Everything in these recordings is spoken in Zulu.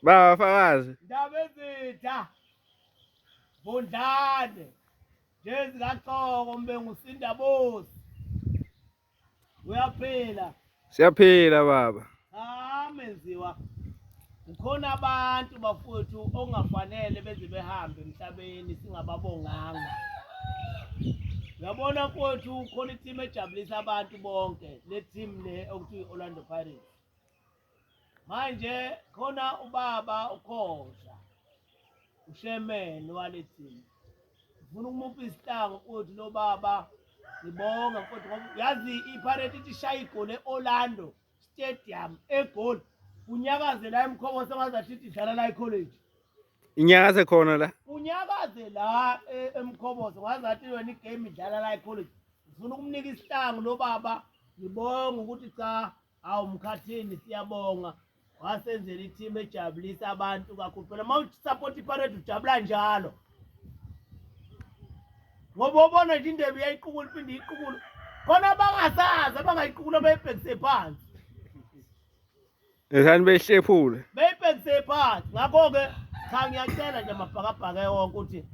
Baba fakazi. Ndaba ezitha. Vundlane. Jezi kaXoko mbengu sindabosi. Uyaphila. Siyaphila baba. Cha menziwa. Kukhona abantu bafowethu ongafanele beze behambe emhlabeni singababonganga. Uyabona mfowethu khona i-team ejabulisa abantu bonke le team le okuthiwa i-Orlando Pirates. Manje khona ubaba uKhoza ushemeni wale team. Ngifuna ukumupha isihlangu ukuthi lo baba ngibonga mfowethu ngoba yazi iPirate ithi ishaya igoli e-Orlando Stadium eGoli kunyakaze la eMkhobo sengazathi ithi idlala la ecollege. Inyakaze khona la. Kunyakaze la eMkhobozo ngazathi wena igame idlala la ecollege. Ngifuna ukumnika isihlangu lo baba ngibonga ukuthi cha Hawu Mkhathini siyabonga wasenzela i-team ejabulisa abantu kakhulu phela uma usupport iPirate ujabula njalo ngoba ubona nje indebe iyayiqukula iphinde iyiqukula khona abangasazi abangayiqukula bayibhekise phansi Ngithani beyihlephule. Beyibhekise phansi ngakho-ke cha ngiyacela nje amabhakabhaka wonke ukuthi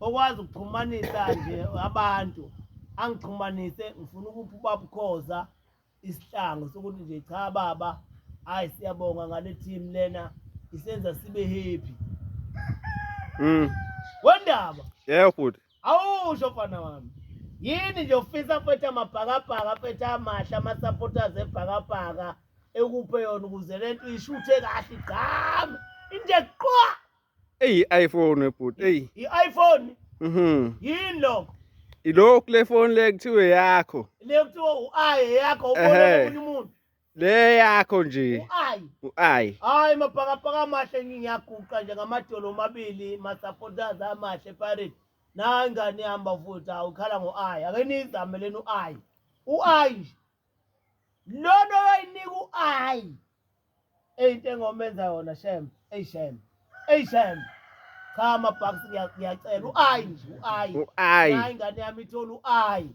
okwazi ukuxhumanisa nje abantu angixhumanise ngifuna ukupha ubaba uKhoza isihlangu sokuthi nje cha baba hayi siyabonga ngale team lena isenza sibe happy. Wendaba. Yebo bhuti. Awusho mfana wami. Yini nje ufisa mfethu amabhakabhaka mfethu amahle ama-supporters ebhakabhaka ekuphe yona ukuze lento ishuthe kahle igqame into qwa. Eyi iPhone bhuti eyi. I-iPhone? Mhm. Yini lokho? Ilokhu le phone le kuthiwe yakho. Le kuthiwa u-I yakho ubona omunye umuntu. Le yakho nje. U-I. U-I. Hayi mabhakabhaka amahle ngiyaguqa nje ngamadolo omabili ma-supporters amahle Pirates. Nayi ingane ihamba futhi awukhala ngo-I. Ake niyizame lena u-I. U-I nje. Lona owayinika u-I. Eyi into engomenza yona shem. Eyi shem. Eyi shem. Cha amabhakisi ngiyacela u-I nje u-I. U-I. Nayi ingane yami ithola u-I.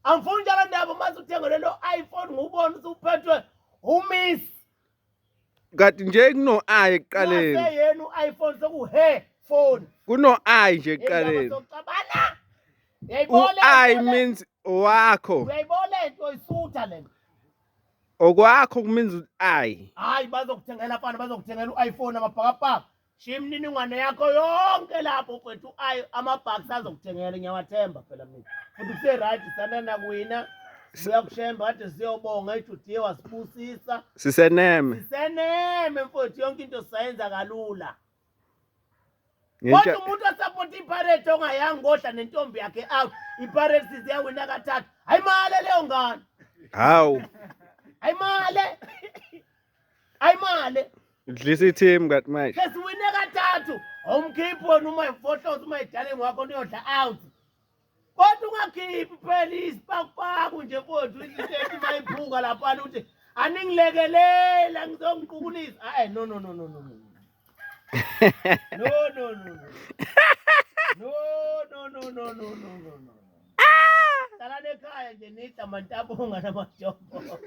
Angifuni njalo ndaba uma uthenge lelo iPhone ngubone usuphethwe umiss. Kanti nje kuno I ekuqaleni. Waseyena u-iPhone sekuhe phone. Kuno I nje ekuqaleni. Sokuxabana. U-I means owakho. Uyayibona lento isutha lento. Okwakho kumeans I. Hayi bazokuthengela mfana bazokuthengela u-iPhone amabhakabhaka. Shiya imininingwane yakho yonke lapho mfethu ayi amabhakisi azokuthengela ngiyawathemba phela mina. Futhi kuse-right sandana kuwina. Sibuya kushemba kade siyobonga eJudiya wasibusisa. Siseneme. Siseneme mfethu yonke into sisayenza kalula. Kodwa umuntu osapota iPirates ongayanga kodla nentombi yakhe out, iPirates ziyawina kathathu. Ayimale leyo ngane. Hawu. Ayimale. Ayimale. Udlisa i-team kanti manje. Sesiwine kathathu. Awumkhiphi wena uma ifohloza uma idarling wakho niyodla out. Kodwa ungakhiphi phela isipakupaku nje mfowethu into mayiphuka laphana uthi aningilekelela ngizongiqukulisa. Hayi no no no no no no. No no no no. No no no no no no no no. Hlalani ekhaya nje nidla amantabonga namajombo.